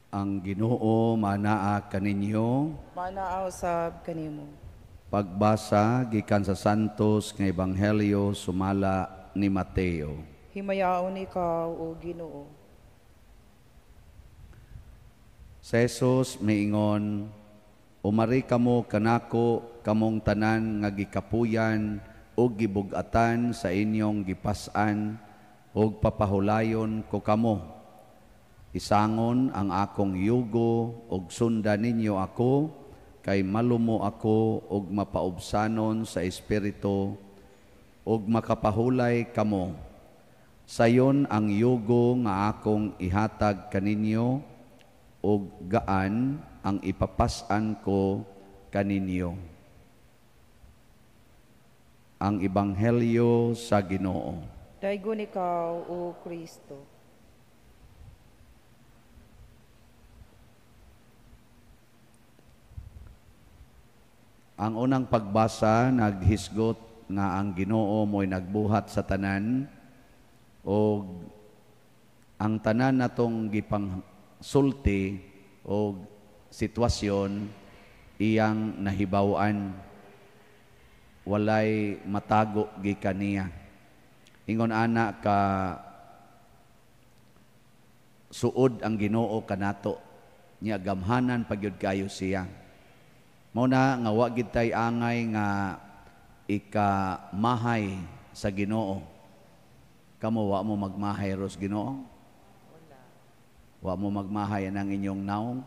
Ang Ginoo manaa kaninyo. Manaa usab kanimo. Pagbasa gikan sa Santos nga Ebanghelyo sumala ni Mateo. Himayaon ikaw, o Ginoo. Si Jesus miingon, "Umari kamo kanako kamong tanan nga gikapuyan ug gibug-atan sa inyong gipas-an, ug papahulayon ko kamo. Isangon ang akong yugo ug sundan ninyo ako, kay malumo ako ug mapaubsanon sa espiritu, ug makapahulay kamo. Sayon ang yugo nga akong ihatag kaninyo, ug gaan ang ipapas-an ko kaninyo." Ang Ebanghelyo sa Ginoo. Daygon ikaw, o Kristo. Ang unang pagbasa naghisgot nga ang Ginoo mo'y nagbuhat sa tanan, og ang tanan natong gipangsulti og sitwasyon iyang nahibaw-an, walay matago gikan niya. Ingon ana ka suod ang Ginoo kanato, nya gamhanan pagyud kayo siya. Mao na nga wa gid tay angay nga ikamahay sa Ginoo. Kamo wa mo magmahay ros Ginoo? Wala. Wa mo magmahay anang inyong naong?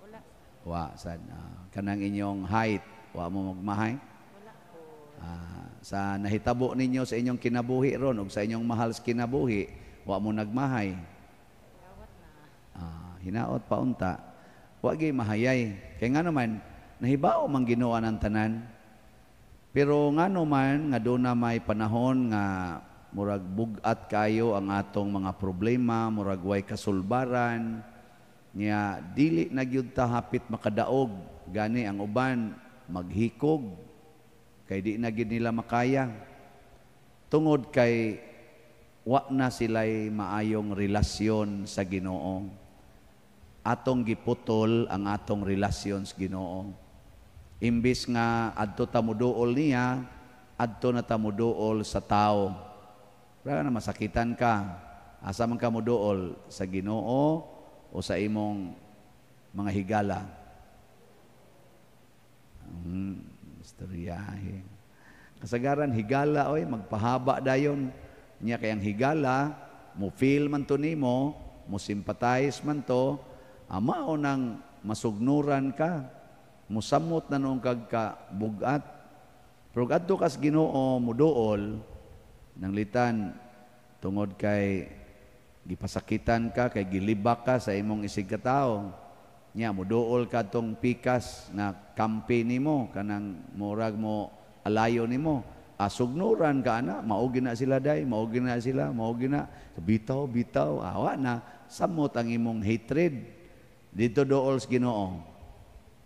Wala. Wa sad kanang inyong height, wa mo magmahay? Wala po. Sa nahitabo ninyo sa inyong kinabuhi ron ug sa inyong mahal sa kinabuhi, wa mo nagmahay. Dawat na. Hinaot pa unta. Wa gyud mahayay. Kay ngano man nahibaw man Ginoo ang tanan. Pero ngano man nga doon na may panahon nga murag bug-at kayo ang atong mga problema, murag way kasulbaran, nya dili na gyud ta hapit makadaog, gani ang uban maghikog kay di na gyud nila makaya. Tungod kay wa na sila'y maayong relasyon sa Ginoo. Atong giputol ang atong relasyon sa Ginoo. Imbis nga adto ta moduol niya, adto na ta moduol sa tao. Para na masakitan ka, asa man ka moduol, sa Ginoo o sa imong mga higala? Istoryahe. Kasagaran higala oy magpahaba dayon. Nya kay ang higala mo feel man to nimo, mo sympathize man to, mao nang masugnuran ka, musamot na noong kag ka bugat. Pero adto kas Ginoo muduol nang litan tungod kay gipasakitan ka, kay gilibak ka sa imong isig katao. Nya muduol ka tong pikas nga kampi nimo, kanang murag mo alayo nimo. Asugnuran ka ana, mao na sila day, mao na sila, mao na. Bitaw, bitaw, awa na samot ang imong hatred. Dito dool sa Ginoo.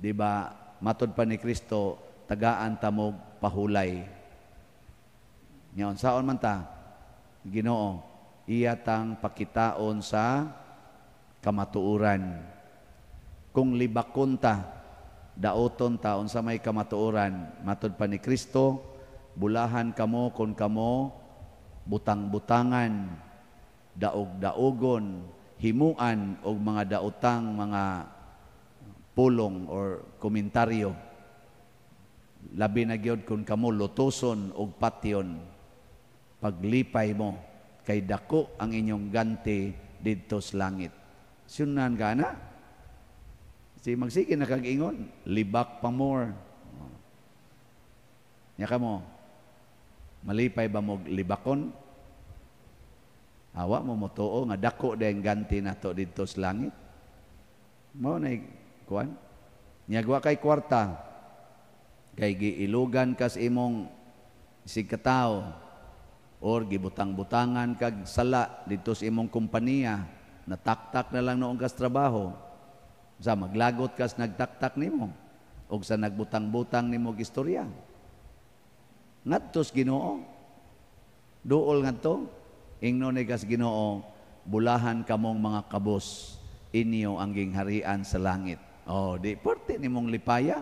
Di ba matod pa ni Kristo, tagaan ta mo pahulay. Nya unsaon man ta Ginoo, iya tang pakitaon sa kamatuoran. Kung libakon ta, daoton ta unsa may kamatuoran, matod pa ni Kristo, bulahan kamo kon kamo butang-butangan, daog-daogon, himuan og mga daotang mga pulong or komentaryo. Labi na gyud kun kamo lutuson og patyon, paglipay mo kay dako ang inyong ganti didto sa langit. Sunan ka na? Si magsige na kag ingon, libak pa more. Nya kamo, malipay ba mo libakon? Awa mo motuo nga dako dayang ganti nato didto sa langit. Mao na kuan. Nya wa kay kwarta, kay giilugan kas imong isig katawo or gibutang-butangan kag sala didto sa imong kompanya, nataktak na lang noong kas trabaho. Sa maglagot kas nagtaktak nimo og sa nagbutang-butang nimo istorya. Ngadto sa Ginoo. Duol ngadto. Ingnon ni kas Ginoo, bulahan kamong mga kabos inyo ang gingharian sa langit. Oh, di porte nimong lipaya,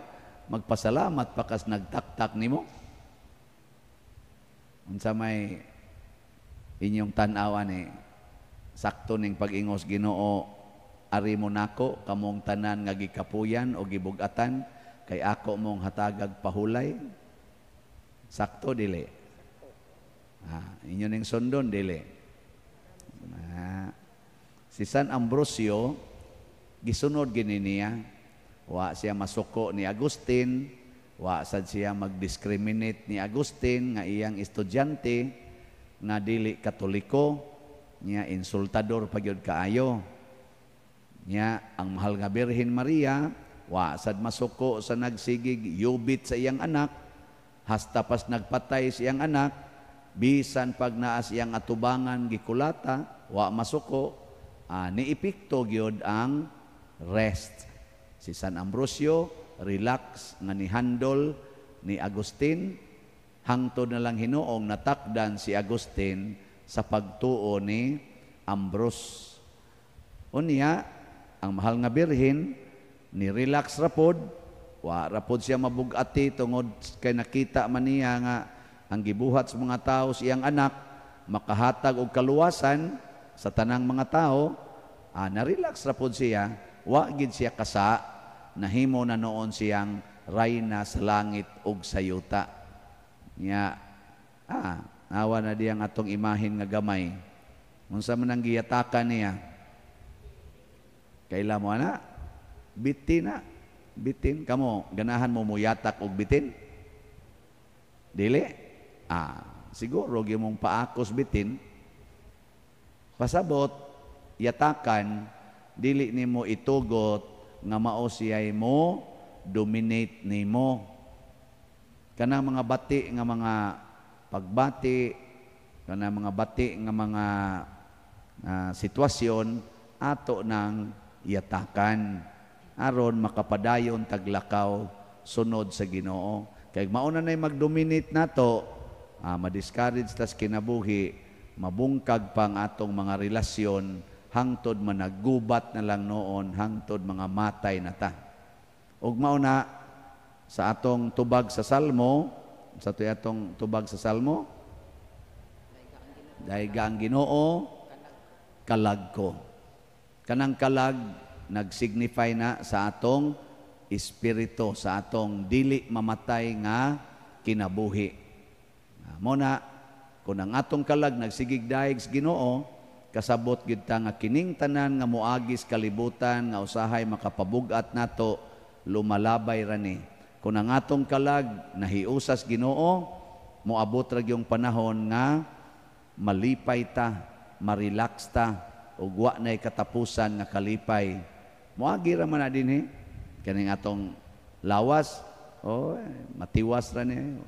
magpasalamat pa kas nagtaktak nimo. Unsa may inyong tan-aw ani, sakto ning pag-ingos Ginoo, ari mo nako kamong tanan nga gikapuyan o gibugatan, kay ako mong hatagag pahulay. Sakto dili? Ah, inyo ning sundon dili? Ah, si San Ambrosio gisunod gini niya. Wa siya masuko ni Agustin, wa sad siya mag-discriminate ni Agustin nga iyang estudyante nga dili Katoliko, niya insultador pa gyud kaayo. Niya ang mahal nga Birhen Maria wa sad masuko sa nagsigig yubit sa iyang anak, hasta pas nagpatay sa iyang anak, bisan pag naa sa iyang atubangan gikulata, wa masuko. Niepekto gyud ang rest. Si San Ambrosio relax nga nihandol ni Agustin, hangtod na lang hinuong natakdan si Agustin sa pagtuo ni Ambrose. Unya, ang mahal nga Birhen ni relax rapod, wa rapod siya mabugati tungod kay nakita man niya nga ang gibuhat sa mga tao sa iyang anak makahatag og kaluwasan sa tanang mga tao. Na-relax rapod siya, wa gid siya kasa, nahimo na noon siyang rayna sa langit ug sa yuta. Nya, awa na diyang atong imahin nga gamay. Unsa man ang giyatakan niya? Kaila mo ana? Bitin na. Bitin kamo, ganahan mo muyatak og bitin? Dili? Siguro gyud mong paakos bitin. Pasabot, yatakan, dili nimo itugot nga mao siya'y mo dominate nimo. Kanang mga bati nga mga pagbati, kanang mga bati nga mga sitwasyon, ato nang yatakan aron makapadayon taglakaw sunod sa Ginoo. Kay mauna na'y mag-dominate nato, ma-discourage tas kinabuhi, mabungkag pang atong mga relasyon, hangtod managgubat na lang noon, hangtod mga matay na ta. Ug mauna sa atong tubag sa Salmo, sa to'y atong tubag sa Salmo, dayga ang Ginoo, kalag ko. Kanang kalag nagsignify na sa atong espiritu, sa atong dili mamatay nga kinabuhi. Mo na, kung ang atong kalag nagsigig daig sa Ginoo, kasabot gyud ta nga kining tanan nga moagis kalibutan nga usahay makapabug-at nato, lumalabay ra ni. Kung ang atong kalag nahiusas Ginoo, moabot ra gyung panahon nga malipay ta, marelax ta, ug wa nay katapusan nga kalipay. Moagi ra man na dinhi kaning atong lawas, oh, matiwas ra ni.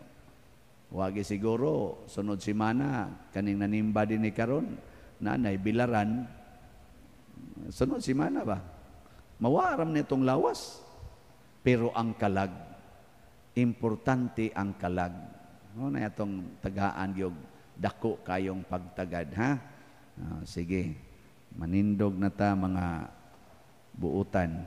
Wagi siguro sunod semana kaning nanimba dinhi karon, nanay bilaran, sunod semana ba? Mawaram nitong lawas. Pero ang kalag, importante ang kalag. No, na atong tagaan gyud dako kayong pagtagad, ha? Sige, manindog na ta mga buutan.